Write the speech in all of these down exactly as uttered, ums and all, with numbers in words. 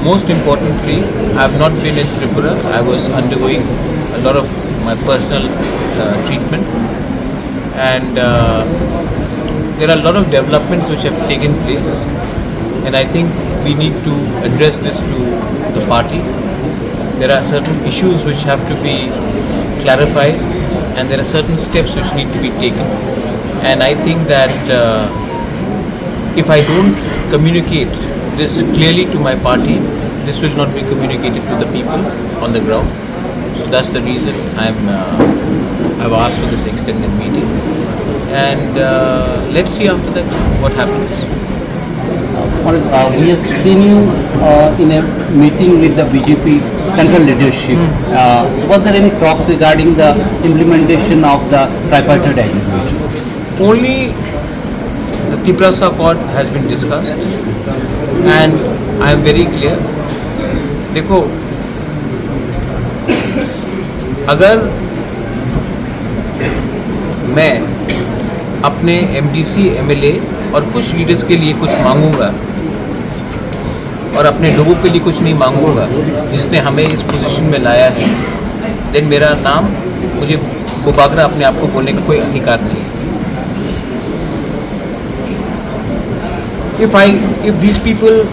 Most importantly, I have not been in Tripura. I was undergoing a lot of my personal uh, treatment, and uh, there are a lot of developments which have taken place, and I think we need to address this to the party. There are certain issues which have to be clarified, and there are certain steps which need to be taken. And I think that uh, if I don't communicate this clearly to my party, this will not be communicated to the people on the ground. So that's the reason I'm uh, I've asked for this extended meeting, and uh, let's see after that what happens. What is, uh, we have seen you uh, in a meeting with the B J P central leadership. Uh, was there any talks regarding the implementation of the tripartite agreement? Only the Tiprasa Accord has been discussed, and I am very clear. देखो, अगर मैं अपने MDC, MLA और कुछ लीडर्स के लिए कुछ मांगूंगा और अपने लोगों के लिए कुछ नहीं मांगूंगा, जिसने हमें इस पोजीशन में लाया है, देन मेरा नाम, मुझे बुबागरा अपने आप को बोलने का कोई अधिकार नहीं है. If I, if these people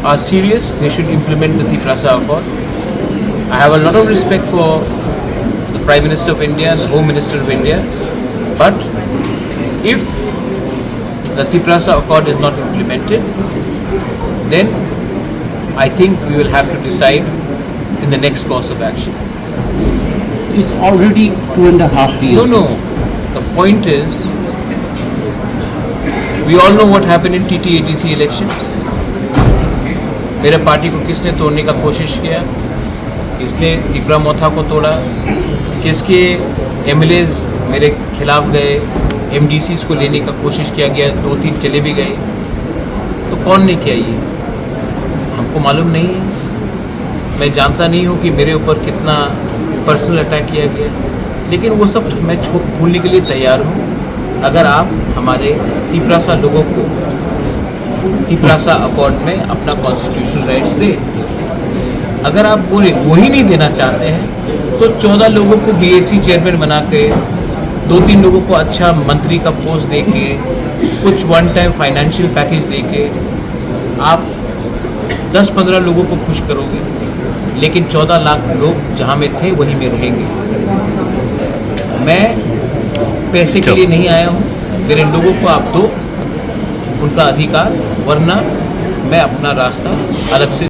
are serious, they should implement the Tiprasa Accord. I have a lot of respect for the Prime Minister of India and the Home Minister of India, but if the Tiprasa Accord is not implemented, then I think we will have to decide in the next course of action. It's already two and a half years. No, no. The point is, we all know what happened in T T A D C election. मेरे पार्टी को किसने तोड़ने का कोशिश किया, किसने तिपरा मोथा को तोड़ा, किसके एमएलएज मेरे खिलाफ गए, एमडीसीज को लेने का कोशिश किया गया, दो तीन चले भी गए. तो कौन ने किया ये? हमको मालूम नहीं है. मैं जानता नहीं हूँ कि मेरे ऊपर कितना पर्सनल अटैक किया गया, लेकिन वो सब मैं छो भूलने के लिए तैयार हूँ, अगर आप हमारे तिपरासा लोगों को तिपरासा अकॉर्ड में अपना कॉन्स्टिट्यूशनल राइट्स दें. अगर आप वो वो ही नहीं देना चाहते हैं, तो चौदह लोगों को बीएसी चेयरमैन बना के, दो तीन लोगों को अच्छा मंत्री का पोस्ट दे के, कुछ वन टाइम फाइनेंशियल पैकेज दे के आप दस पन्द्रह लोगों को खुश करोगे, लेकिन चौदह लाख लोग जहाँ में थे, वहीं में रहेंगे. मैं पैसे के लिए नहीं आया हूँ. मेरे लोगों को आप दो उनका अधिकार, वरना मैं अपना रास्ता अलग से